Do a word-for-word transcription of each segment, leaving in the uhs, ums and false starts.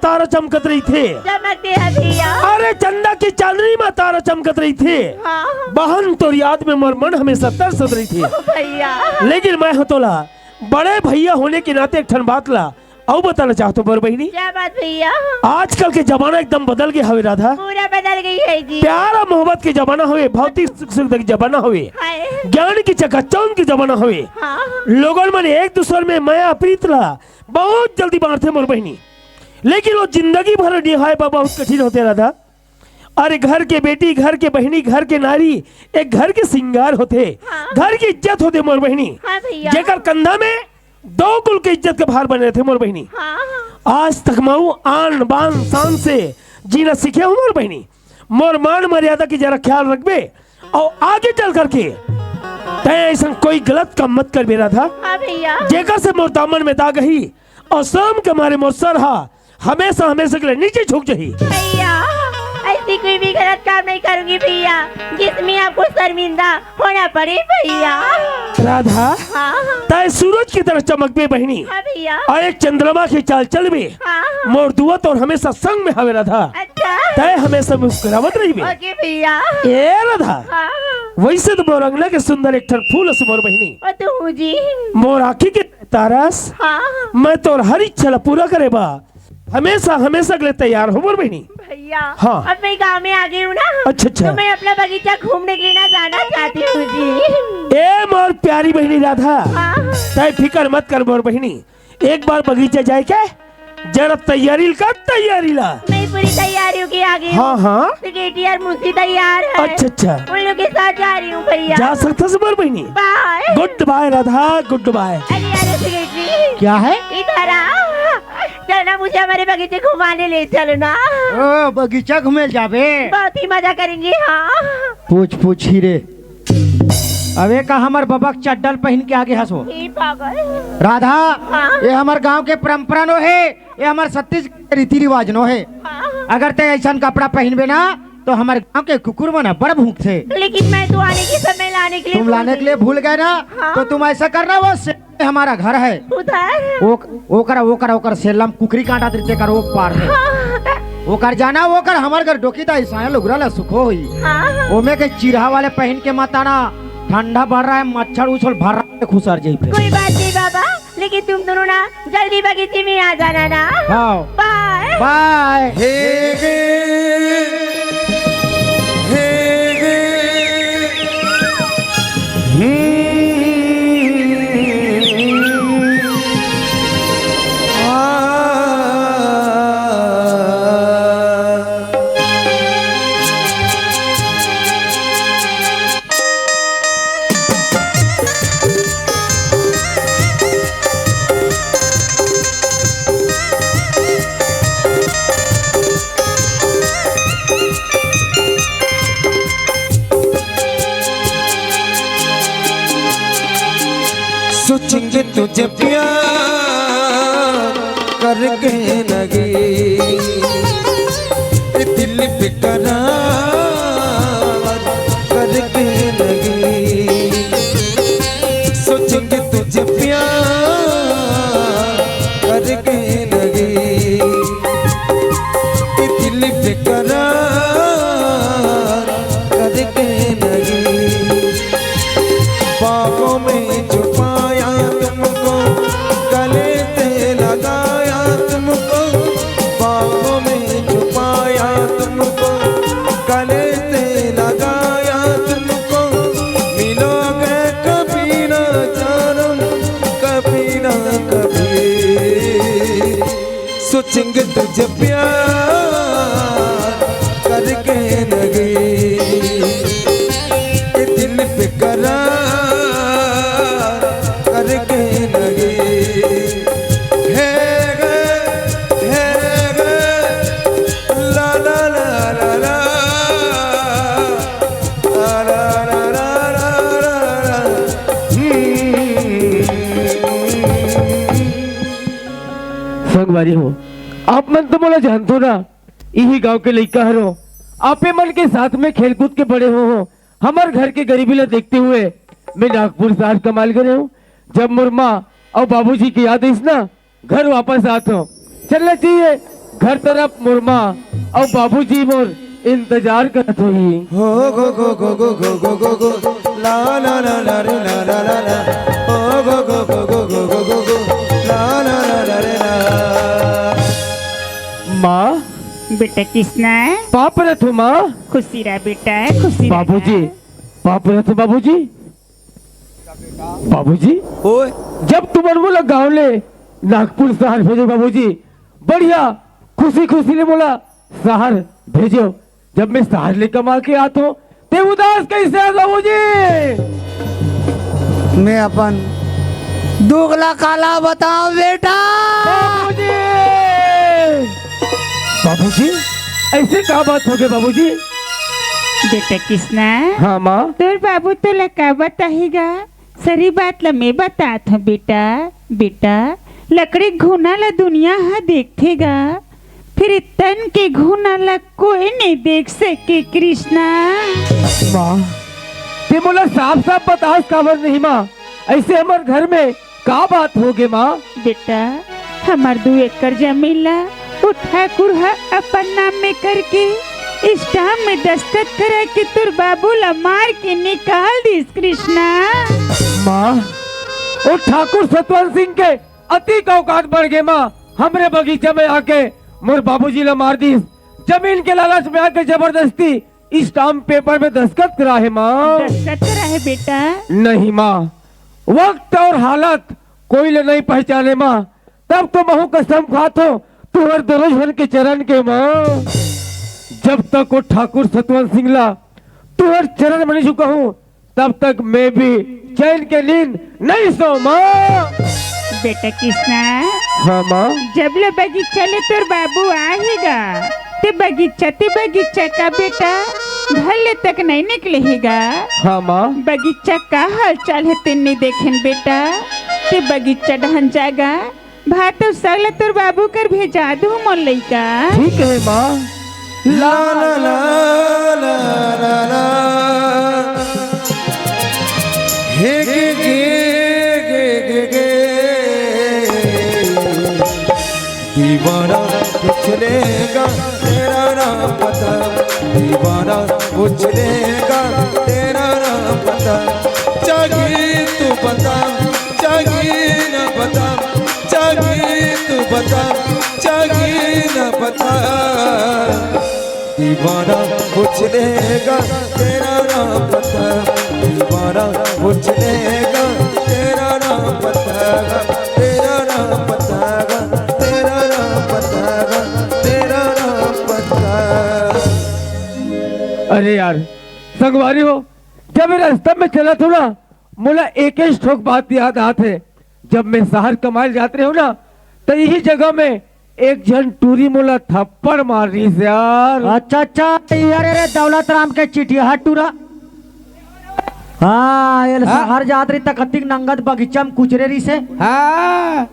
तारा चमकत रहिथे। चमकते हे भैया। अरे चंदा के चांदनी मा तारा चमकत रहिथे। हाँ। बहन तोर याद में मोर मन हमेशा तरसत रहिथे। ओ भैया। लेकिन मैं ह तोला बड़े भैया होने के नाते एक ठन बात ला अउ बताना चाहत हों मोर बहिनी। क्या बात भैया? आजकल के जमाना एकदम बदल गे हवे राधा। पूरा बदल गे हे जी। प्यार अउ मोहब्बत के जमाना हवे, भौतिक सुख सुविधा के जमाना हवे, हाय। ज्ञान के चकाचौंध के जमाना हवे। हाँ। लोगन मन एक दूसर में मया प्रीत ला बहुत जल्दी बांटथे मोर बहिनी, लेकिन वो जिंदगी भर निभाए बर बहुत कठिन होथे राधा। अरे घर के बेटी, घर के बहिनी, घर के नारी, एक घर के सिंगार होथे, हाँ। घर के इज्जत होथे मोर बहिनी। हाँ भैया। जेकर कंधा में दो कुल के इज्जत के भार बने रहिथे मोर बहिनी। हाँ, हाँ। आज तक मऊ आन बान शान से जीना सीखे हों मोर बहिनी। मोर मान मर्यादा के जरा ख्याल रखबे अउ आगे चल करके तैं अइसन कोई गलत काम मत करबे राधा। हाँ भैया। जेकर से मोर दामन में दाग आही अउ शरम के मारे मोर सर हा हमेशा हमेशा के लिए नीचे झुक जाही। भैया, ऐसी कोई भी गलत काम नहीं करूंगी भैया, जिसमें आपको शर्मिंदा होना पड़े भैया। राधा, हाँ। तैं सूरज की तरह चमकबे बहिनी। हाँ भैया। अउ एक चंद्रमा की चाल चलबे। हाँ। मोर दुआ तोर हमेशा संग में हवे राधा। अच्छा। तैं हमेशा मुस्कुरावत रहिबे। ओके भैया। ए राधा। हाँ। वैसे तो मोर अंगना के सुंदर एक ठन फूल अस मोर बहिनी। ओ तू जी। मोर आँखी के तारा अस। हाँ। मैं तोर हर इच्छा ला पूरा करे बर हमेशा, हमेशा के लिए तैयार हों मोर बहिनी। भैया, हाँ। अब मैं गांव में आ गई हूँ ना, अच्छा, अच्छा। तो मैं अपना बगीचा घूमने के लिए ना जाना चाहती हूँ जी। ए मोर प्यारी बहिनी राधा, हाँ। तैं फिकर मत कर मोर बहिनी, एक बार बगीचा जाए के जरा तैयारी ला कर, तैयारी ला। मैं पूरी तैयारी होके आ गई हूँ। हाँ, हाँ। सेक्रेटरी और मुंशी तैयार है। अच्छा, अच्छा। उन लोग के साथ जा रही हूँ भैया। जा सकथस मोर बहिनी। बाय। गुड बाय राधा, गुड बाय। अरे, अरे, सेक्रेटरी। क्या है? इधर आ। चल ना, मुझे हमारे बगीचे घुमाने ले चलो ना। ओ, बगीचा घूमे जाबे? बहुत ही मजा करेंगे, हाँ। पूछ, पूछ ही रे। अबे का हमर बबा के चड्डल पहिन के आगे हस वो? ई पागल। राधा, हाँ। ये हमर गांव के परंपरा नो हे, ये हमर छत्तीसगढ़ के रीति रिवाज नो हे। हाँ। अगर तैं अइसन कपड़ा पहिनबे ना, तो हमर गांव के कुकुर मन बड़ भूंकथे। लेकिन मैं तो आने के समय लाने के लिए तुम भूल लाने के गई। लिए भूल गए ना, हाँ। तो तुम ऐसा करना, वो से हमारा घर है। उधर? वो, ओकर, ओकर, ओकर सेलम कुकरी कांटा देते कर वो पार है। हाँ। ओकर जाना, ओकर हमर घर डोकी ता ईसाया लुगरा ला सुखो होई। हाँ। ओमे के चिरहा वाले पहिन के मत आना, ठंडा बढ़ रहा है, मच्छर उछल भर रहा है, खुसर जाई फिर। कोई बात नहीं बाबा, लेकिन तुम दोनों ना जल्दी बगीचे में आ जाना ना। हाँ। बाय। बाय। हे गे, हे गे। हम्म। आ। सोचेंगे तुझे प्यार करके लगी, ये दिल बेकरार करके लगी। सोचेंगे तुझे प्यार करके लगी, ये दिल बेकरार करके लगी। बाहों में छुपाया तुमको, गले से लगाया तुमको, बाहों में छुपाया तुमको, गले से लगाया तुमको। मिलोगे कभी ना जानम, कभी ना कभी। सोचेंगे तुझे प्यार करके लगी, ये दिल बेकरार करके लगी। हे गे, हे गे, ला ला ला ला ला। संगवारी हो, आप मन तो मोला जानथो ना, इही गांव के लइका हरो, आपे मन के साथ में खेल कूद के बड़े हो, हो। हमर घर के गरीबी ला देखते हुए मैं नागपुर शहर कमाए ला गे रहेंव। जब मोर माँ अउ बाबूजी के याद आइस ना, घर वापस आत हों। चलना चाहिए। घर तरफ मोर माँ अउ बाबूजी मोर इंतजार करत होही। हो गो गो गो गो गो गो गो गो, ला ला ला ला रे ला ला ला ला, हो गो गो गो गो गो गो गो गो, ला ला ला ला रे ला। माँ। बेटा कृष्णा। पाँव परत हों माँ। खुशी रह बेटा, खुशी रह। बाबूजी, पाँव परत हों बाबूजी। बाबूजी, ओए। जब तुमन मोला गांव ले नागपुर शहर भेजो बाबूजी, बढ़िया खुशी खुशी ले मोला शहर भेजो। जब मैं शहर ले कमा के आत हों, ते उदास कैसे है बाबूजी? मैं अपन दुख ला काला बताओं बेटा। बाबूजी, बाबूजी, ऐसे का बात हो गई बाबूजी? बेटा कृष्णा। हाँ माँ। तोर बाबू तोला का बताही गा? सरी बात ला मैं बतात हों बेटा। बेटा, लकड़ी घुना ला दुनिया हा देखथे गा, फिर तन के घुना ला कोई नहीं देख सके कृष्णा। माँ, ते मोला साफ साफ बतास काबर नहीं माँ, ऐसे हमर घर में का बात हो गे माँ? बेटा, हमर दू एकड़ जमीन ला ओ ठाकुर ह अपन नाम में करके स्टाम्प में दस्तखत करा के तोर बाबू ला मार के निकाल दिस कृष्णा। माँ, ओ ठाकुर सतवंत सिंह के अति औकात बढ़ गे माँ, हमरे बगीचा में आके मोर बाबूजी ला मार दिस। जमीन के लालच में आके जबरदस्ती स्टाम्प पेपर में दस्तखत करा हे माँ। दस्तखत करा हे बेटा। नहीं माँ, वक्त और हालत कोई ले नहीं पहचाने माँ। तब तो महू कसम खात हों तुहर दोनों झन के चरण के माँ। जब तक ओ ठाकुर सतवंत सिंह ला तुहर चरण में नहीं झुकाहूँ, तब तक मैं भी चैन के नींद नहीं सोवँ माँ। बेटा कृष्णा। हाँ माँ। जब ले बगीचा ले तोर बाबू आही गा, ते बगीचा ते बगीचा का बेटा, घर ले तक नहीं निकले ही गा। हाँ माँ। बगीचा का हालचाल हे तेन नहीं देखेन बेटा, ते बगीचा डहन जागा, भात अउ साग ला तोर बाबू कर भेजा दू मोर लइका। ठीक है माँ। ला ला ला ला ला ला। हे गे गे गे गे गे। दीवाना पूछ लेगा तेरा ना पता, दीवाना पूछ लेगा तेरा ना पता। जागी तू बता, जागी ना बता, जागी तू बता, जागी ना बता। दीवाना पूछ लेगा तेरा ना पता, दीवाना पूछ लेगा तेरा ना पता, तेरा ना पता, तेरा ना पता, तेरा ना पता। अरे यार संगवारी हो, जब ये रास्ता में चलत हों ना, मोला एक ही ठोक बात याद आत हे। जब मैं शहर कमाए जात रहेंव ना, त इही जगह में एक झन टूरी मोला थप्पड़ मार रहिस यार। अच्छा अच्छा, ये रे दौलत राम के चिटिया टूरा। हाँ, ये हाँ। शहर जात रहिस त कतिक नंगत बगीचा में कुचरे रहिस हे। हाँ।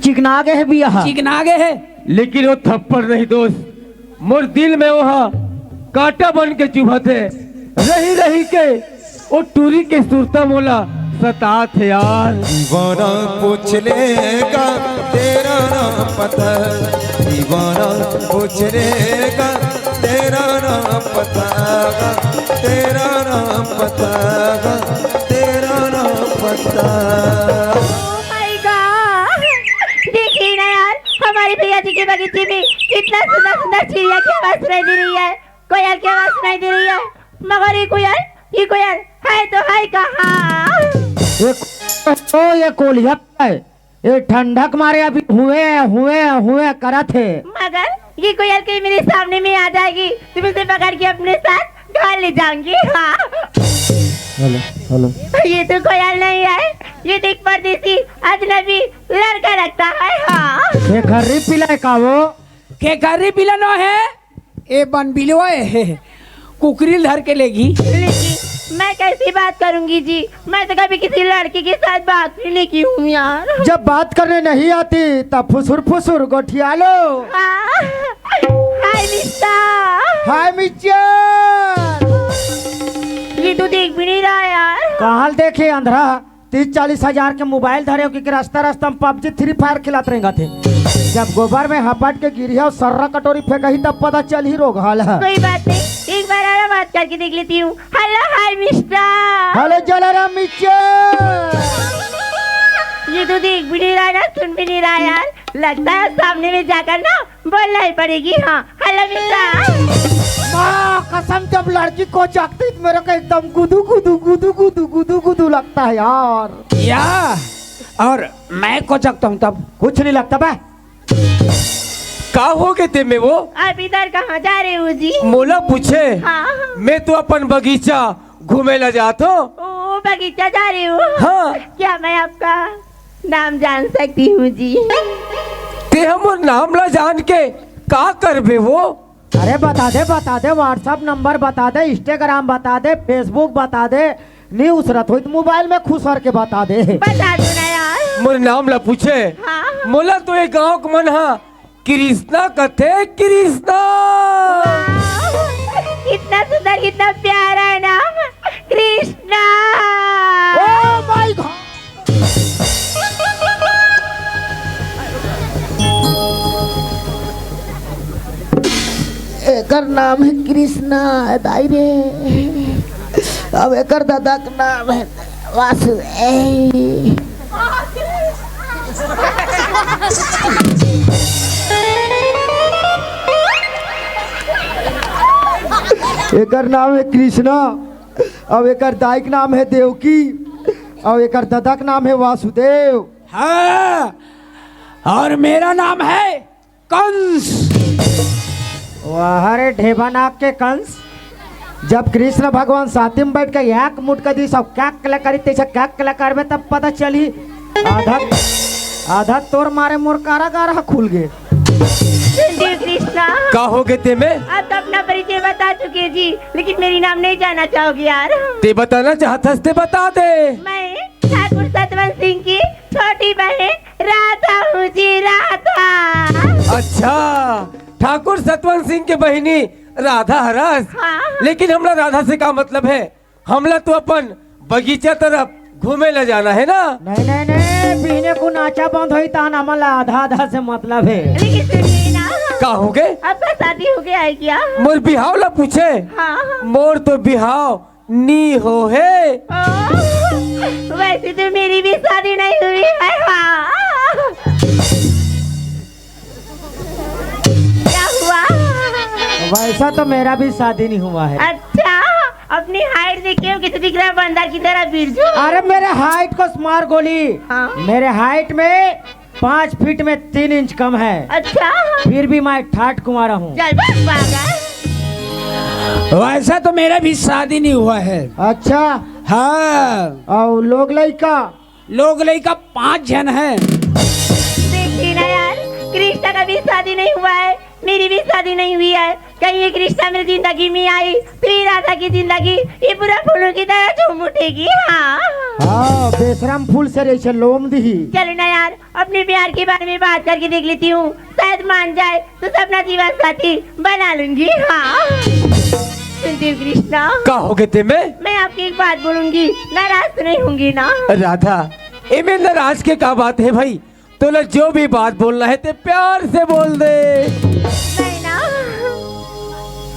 चिकना गे हे बिया। चिकना गे हे। लेकिन वो थप्पड़ नहीं दोस्त, मोर दिल में ओहा कांटा बन के चुभत हे। रही रही के ओ टूरी के सुरता मोला सतात हे यार। दीवाना पूछ लेगा तेरा ना पता, दीवाना पूछ लेगा तेरा ना पता, तेरा ना पता, तेरा ना पता। Oh my God! देखिए ना यार, हमारे भैया जी के बगीचे में कितना सुंदर सुंदर चिड़िया की आवाज सुनाई दे रही है, कोयल की आवाज सुनाई दे रही है, मगर ये कोयल, ये कोयल है तो है कहाँ? ये को-, ये कोलिया है, ये ठंडक मारे अभी हुए हुए हुए करत हे। मगर ये कोयल कहीं मेरे सामने में आ जाएगी तो मैं इसे पकड़ के अपने साथ घर ले जाऊंगी। हाँ। Hello, hello. ये तो कोयल नहीं है, ये तो एक परदेसी अजनबी लड़का लगता है। हाँ। ये खर्री पिला है का वो? के खर्री पिला नो है? ए बन बिलवा ए, कुकरी ल धर के लेगी। लेकिन मैं कैसी बात करूंगी जी, मैं तो कभी किसी लड़की के साथ बात भी नहीं की हूँ यार। जब बात करने नहीं आती तब फुसुर फुसुर गोठिया लो। हाँ। हाय मिस्टर। हाय मिस्टर। ये तो देख भी नहीं रहा यार। कहाँ देखे अंधरा? तीस चालीस हजार के मोबाइल धरे हो कि रास्ता रास्ता में पबजी फ्री फायर खिलात रहेंगा थे। जब गोबर में हपट के गिरही अउ सर्रा कटोरी फेंकही, तब पता चलही रोगहा ल। कोई बात नहीं, एक बार और बात करके देख लेती हूँ। हेलो, हाय मिस्टर। Hello, Jalaram mister. ये तो देख भी नहीं रहा यार, सुन भी नहीं रहा यार। लगता है सामने में जाकर ना बोलना ही पड़ेगी। हाँ, हेलो मिस्टर। माँ कसम, जब लड़की कोचकती तो मेरे को एकदम गुदू गुदू गुदू गुदू गुदू गुदू लगता है यार। या, और मैं कोचकता हूँ तब? कुछ नहीं लगता बे। का हो गे ते में वो? आप इधर कहाँ जा रहे हो जी? मोला पूछे? हाँ। मैं तो अपन बगीचा घूमे ला जात हो। ओ, बगीचा जा रहे हो? हाँ। क्या मैं आपका नाम जान सकती हूँ जी? ते हमर नाम ला जान के का करबे वो? अरे बता दे, बता दे, WhatsApp नंबर बता दे, Instagram बता दे, Facebook बता दे, नहीं उसरत होई तो मोबाइल में खुसर के बता दे। बता दो ना यार। मोर नाम ला पूछे? हाँ। मोला तो ये गांव के मन हा कृष्णा कथे, कृष्णा। वाह, कितना सुंदर, कितना प्यारा है नाम, कृष्णा। Oh my God! एकर नाम है कृष्णा, दाई रे। अब एकर दादा के नाम है वासुदेव। एकर नाम है कृष्णा, अब एकर दाई के नाम है देवकी, अब एकर दादा के नाम है वासुदेव। हाँ, और मेरा नाम है कंस। वाह रे ढेबा नाक के कंस, जब कृष्ण भगवान साथी में बैठ के एक मुटका दी सब क्या कलाकारी तैसे क्या कलाकार में तब पता चली। आधा आधा तोर मारे मोर कारागार ह खुल गे। संजीव कृष्णा। का हो गे ते में? आप तो अपना परिचय बता चुके जी, लेकिन मेरी नाम नहीं जानना चाहोगे यार। ते बताना चाहत हस ते बता दे। मैं ठाकुर सतवंत सिंह की छोटी बहन राधा हूँ जी, राधा। अच्छा, ठाकुर सतवंत सिंह के बहिनी राधा हरस। हाँ। लेकिन हमला राधा से का मतलब है? हमला तो अपन बगीचा तरफ घूमे ला जाना है ना। नहीं नहीं नहीं, पीने को नाचा बंद होई तान हमला आधा आधा से मतलब है। लेकिन सुनिए ना। का हो गे? आपका शादी हो गया है क्या? मोर बिहाव ला पूछे? हाँ। मोर तो बिहाव नी हो हे। ओ, वैसे तो मेरी भी शादी नहीं हुई है। हाँ। क्या हुआ? वैसा तो मेरा भी शादी नहीं हुआ है। अच्छा, अपनी हाइट देखे हो, कैसे दिख रहा है बंदर की तरह बिरजू? अरे मेरे हाइट को मार गोली। हाँ। मेरे हाइट में पाँच फीट में तीन इंच कम है। अच्छा। फिर भी मैं ठाट कुंवारा हूँ। चल बस पागल। वैसा तो मेरा भी शादी नहीं हुआ है। अच्छा। हाँ। और लोग लइका? लोग लइका पाँच झन है। देखिए ना यार, कृष्णा का भी शादी नहीं हुआ है, मेरी भी शादी नहीं हुई है। कहीं ये कृष्णा मेरी जिंदगी में आई तो ये राधा की जिंदगी ये पूरा फूलों की तरह झूम उठेगी। हाँ। हाँ, बेशरम फूल से जैसे लोम दी। चलो ना यार, अपने प्यार के बारे में बात करके देख लेती हूँ, शायद मान जाए तो अपना जीवन साथी बना लूंगी। हाँ। संजीव कृष्णा। का हो गे ते में? मैं आपकी एक बात बोलूंगी, नाराज तो नहीं होंगी ना? राधा, एमे नाराज के का बात है भाई? तोला जो भी बात बोलना है ते प्यार से बोल दे। नहीं ना।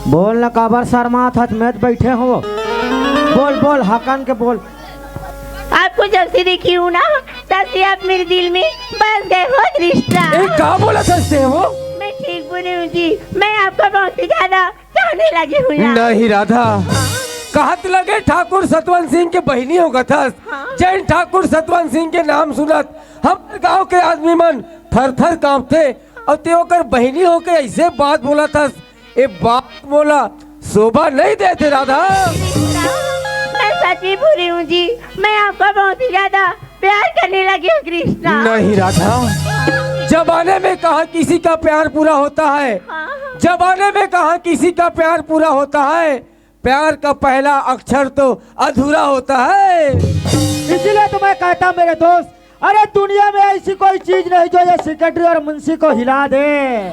बोल ना, काबर शर्मात हस, मैं तो बैठे हो। बोल बोल, हकन के बोल। आपको जब से देखी हूँ ना, तब से आप मेरे दिल में बस गए हो कृष्णा। ए, का बोलत हस ते हो? मैं ठीक बोले हूँ जी, मैं आपको बहुत ही ज्यादा चाहने लगी हूँ यार। नहीं राधा, कहत लगे ठाकुर सतवंत सिंह के बहिनी होगत हस। हाँ। जैन ठाकुर सतवंत सिंह के नाम सुनत हमर गांव के आदमी मन थर थर कांपथे, अउ ते ओकर बहिनी होके ऐसे बात बोलत हस। ए बात मोला शोभा नहीं देते राधा। कृष्णा, मैं सच में बुरी हूँ जी, मैं आपको बहुत ही ज्यादा प्यार करने लगी हूँ कृष्णा। नहीं राधा, जमाने में कहाँ किसी का प्यार पूरा होता है? हाँ। जमाने में कहाँ किसी का प्यार पूरा होता है? प्यार का पहला अक्षर तो अधूरा होता है। इसीलिए तो मैं कहता मेरे दोस्त, अरे दुनिया में ऐसी कोई चीज नहीं जो ये सेक्रेटरी और मुंशी को हिला दे।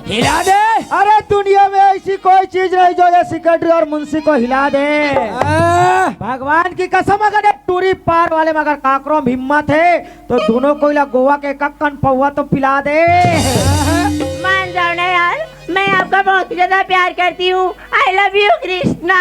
हिला दे। अरे दुनिया में ऐसी कोई चीज नहीं जो ये सेक्रेटरी और मुंशी को हिला दे। आ। भगवान की कसम, अगर एक टूरी पार वाले में अगर काकरो में हिम्मत है तो दोनों को इला गोवा के कक्कन पौवा तो पिला दे। आ। मान जाओ ना यार, मैं आपका बहुत ही ज्यादा प्यार करती हूँ। I love you Krishna.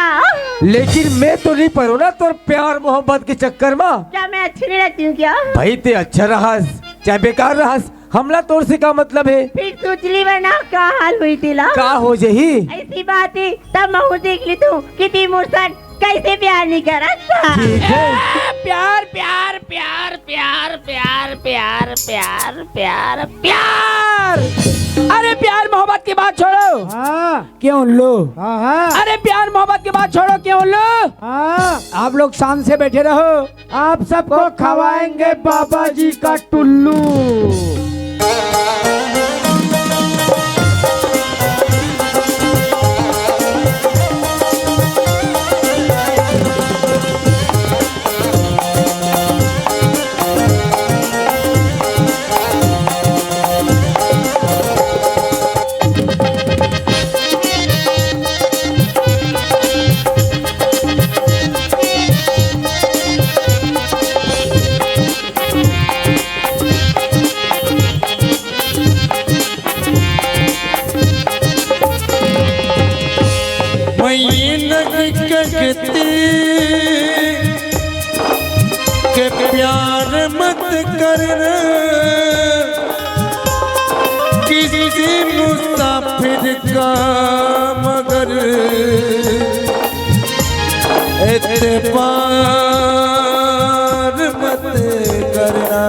लेकिन मैं तो नहीं पड़ो ना तोर प्यार मोहब्बत के चक्कर में। क्या मैं अच्छी नहीं लगती हूँ क्या? भाई, ते अच्छा रहस चाहे बेकार रहस, हमला तोर से का मतलब है? फिर सोच ली वरना का हाल होही तेला। का हो जही? ऐसी बात है, तब महूँ देख लेथों कि ते मोर सन कैसे प्यार नहीं करत। ठीक है। ए, प्यार, प्यार, प्यार, प्यार, प्यार, प्यार, प्यार, प्यार, प्यार। अरे प्यार मोहब्बत की बात छोड़ो। हाँ। क्यों लो? हाँ, हाँ। अरे प्यार मोहब्बत की बात छोड़ो, क्यों लो? हाँ। आप लोग शान से बैठे रहो। आप सबको खवाएंगे बाबा जी का टुल्लू। मैं नग कगती के प्यार मत करना, किसी मुसाफिर का मगर एतबार मत करना।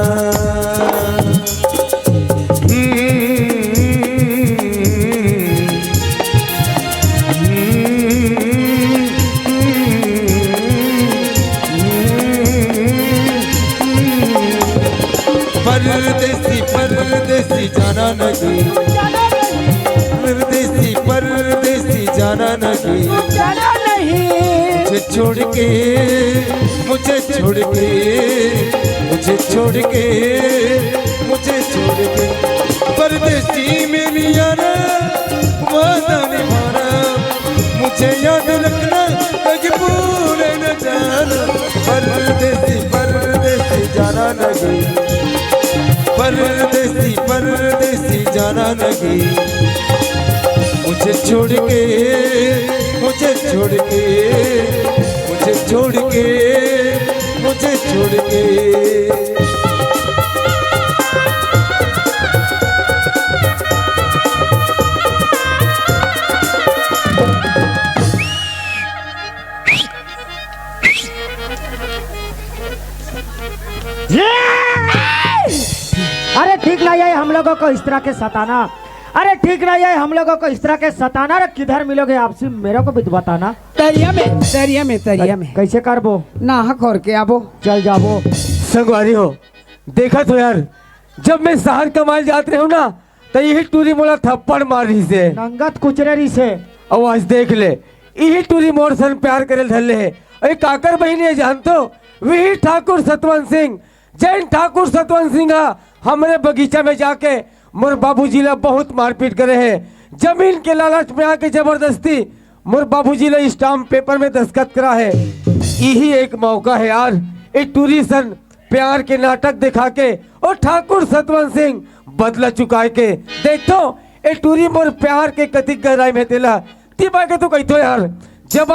परदेसी, परदेसी जाना नहीं, परदेसी, परदेसी जाना नहीं। मुझे छोड़ के, मुझे छोड़ के, मुझे छोड़ के, मुझे छोड़ के परदेसी में नहीं आना, वादा निभाना, मुझे याद रखना, कभी भूल न जाना। परदेसी, परदेसी जाना नहीं, परदेसी, परदेसी जाना नहीं। मुझे छोड़ के, मुझे छोड़ के, मुझे छोड़ के, मुझे छोड़ के। ये! अरे ठीक नहीं है हम लोगों को इस तरह के सताना। अरे ठीक नहीं है हम लोगों को इस तरह के सताना। अरे किधर मिलोगे आपसी, मेरे को भी तो बताना। तरिया में, तरिया में, तरिया में। कैसे करबो? नहा खोर के आबो। चल जाबो। संगवारी हो, देखत हो यार, जब मैं शहर कमाए जात रहे हूँ ना, त इही टूरी मोला थप्पड़ मार रहिस हे। नंगत कुचरे रहिस हे। अउ आज देख ले, इही टूरी मोर सन प्यार करे धर ले हे। अरे काकर बहिनी हे जानथो? वही ठाकुर सतवंत सिंह, जैन ठाकुर सतवंत सिंह हा हमरे बगीचा में जाके मोर बाबूजी ला बहुत मारपीट करे हे। जमीन के लालच में आके जबरदस्ती मोर बाबूजी ला स्टाम्प पेपर में दस्तखत करा हे। इही एक मौका हे यार, ए टूरी सन प्यार के नाटक दिखा के अउ ठाकुर सतवंत सिंह बदला चुकाए के। देखथो, ए टूरी मोर प्यार के कतिक गहराई में तेला तिबा के तो कहिथो यार।